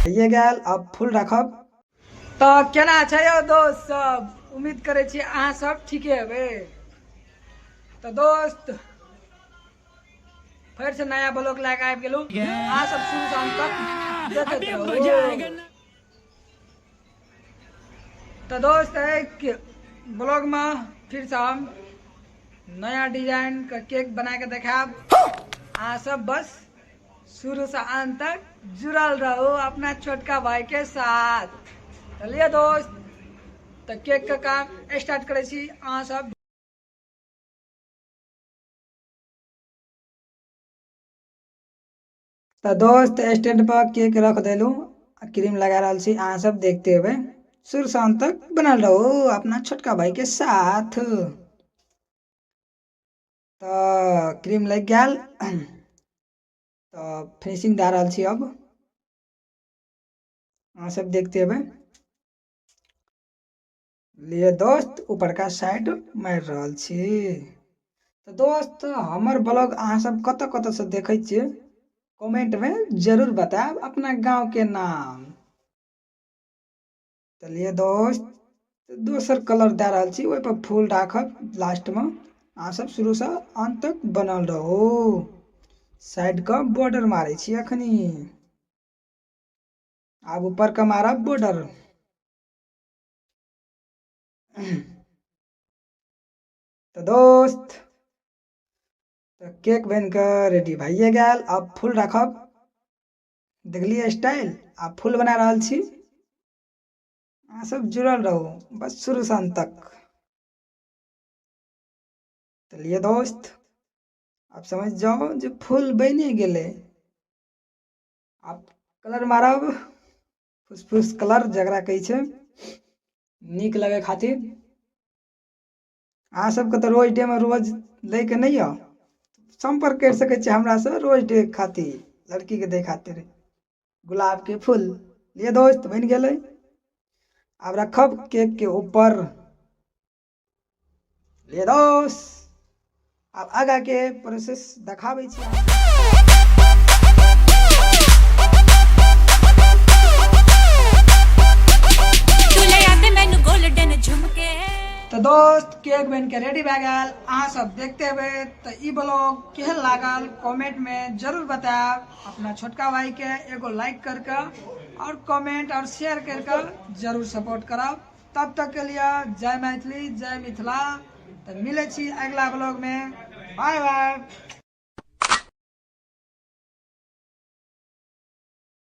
ये गेल, अब फूल रखब। तऽ केना छै यौ दोस्त सब? उम्मीद करै छी अहाँ सब ठीके हेबै। तऽ दोस्त फेर से नया ब्लॉग लए कऽ आबि गेलहुँ, अहाँ सब शुरू से अंत तक देखैत रहू। तऽ दोस्त एक ब्लॉगमे फिर से हम नया डिजाइन के केक बना के देखायब, अहाँ सब बस शुरू से अंत तक जुड़ल रहू अपना छोटका भाई के साथ। चलिए दोस्त, तऽ केक के काम स्टार्ट करै छी अहाँ सब। तऽ दोस्त स्टैंड पर केक रख देलहुँ, क्रीम लगा रहल छी, अहाँ सब देखते हेबै। शुरू से अंत तक बनल रहू अपना छोटका भाई के साथ। तऽ क्रीम लागि गेल, तऽ फिनिशिंग दए रहल छी अब, अहाँ सब देखते हेबै। लिए दोस्त, ऊपरका साइड मारि रहल छी। तऽ दोस्त हमर ब्लॉग अहाँ सब कतऽ कतऽ से देखै छियै, कमेंट में जरूर बतायब अपना गांव के नाम। तऽ लिए दोस्त दोसर कलर दए रहल छी, ओहि पर फूल राखब लास्ट में। अहाँ सब शुरू से अंत तक बनल रहू। साइड के बॉर्डर मारै छी अखनी, आब ऊपर के मारब बॉर्डर। तऽ दोस्त तऽ केक बनि कऽ रेडी भइए गेल, आब फूल राखब। देखलियै स्टाइल, आब फूल बना रहल छी। अहाँ सब जुड़ल रहू बस शुरू से अंत तक। तऽ लिए दोस्त आब समझ जाओ जे फूल बनि गेलै, आब कलर मारब, फुसफुस कलर जकरा कहै छै, नीक लगै खातिर। अहाँ सबके तऽ रोज डेमे रोज लैके नहि यऽ, सम्पर्क करि सकै छी हमरासँ रोज डे खातिर, लड़कीके दै खातिर गुलाबके फूल। लिए दोस्त बनि गेलै, आब रखब केकके ऊपर। लिए दोस्त आब आगाके प्रोसेस देखाबै छी। तऽ दोस्त केक बन के रेडी भए गेल, अहाँ सब देखते हेबै। तऽ ई ब्लॉग केहन लागल कमेंट में जरूर बतायब। अपना छोटका भाई के एगो लाइक करके और कमेंट और शेयर करके जरूर सपोर्ट करब। तब तक के लिए जय मैथिली, जय मिथिला। तऽ मिलै छी अगिला ब्लॉग में, बाय बाय।